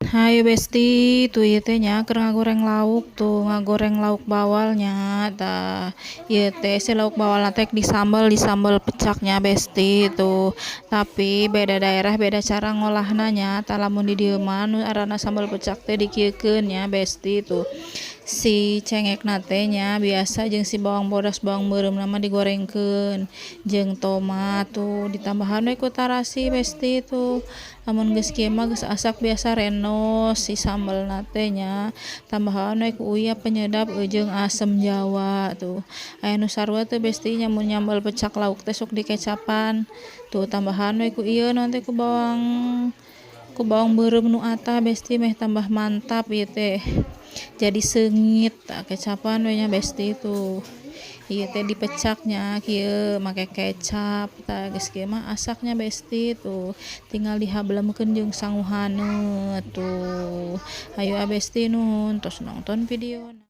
Hayu Besti, tuh ieu teh nya keur ngagoreng lauk tuh, ngagoreng lauk bawal nya. Tah, ieu teh si lauk bawalna teh disambel pecak nya, Besti, tuh. Tapi beda daerah beda cara ngolahna nya. Tah, lamun di dieu mah nu ngaranna sambel pecak teh dikieukeun nya, Besti, tuh. Si cengekna teh nya biasa jeung si bawang bodas, bawang beureumna mah digorengkeun jeung tomat tuh, ditambahan we ku tarasi, Besti, tuh. Lamun geus kieu mah geus asak, biasa rendos si sambelna teh nya, tambahan we ku uyah, penyedap jeung asem jawa tuh. Aya nu sarua teu, Besti, nya mun nyambel pecak lauk teh sok dikecapan? Tuh, tambahan we ku ieu naon teh, ku bawang beureum nu atah, Besti, meh tambah mantap ieu teh, jadi seungit. Tah, kecapan we nya, Besti, tuh. Ieu teh dipecak nya kieu make kecap. Tah, geus kieu mah asak nya, Besti, tuh, tinggal dihablemkeun jeung sangu haneut tuh. Hayu ah, Besti, nuhun tos nongton videona.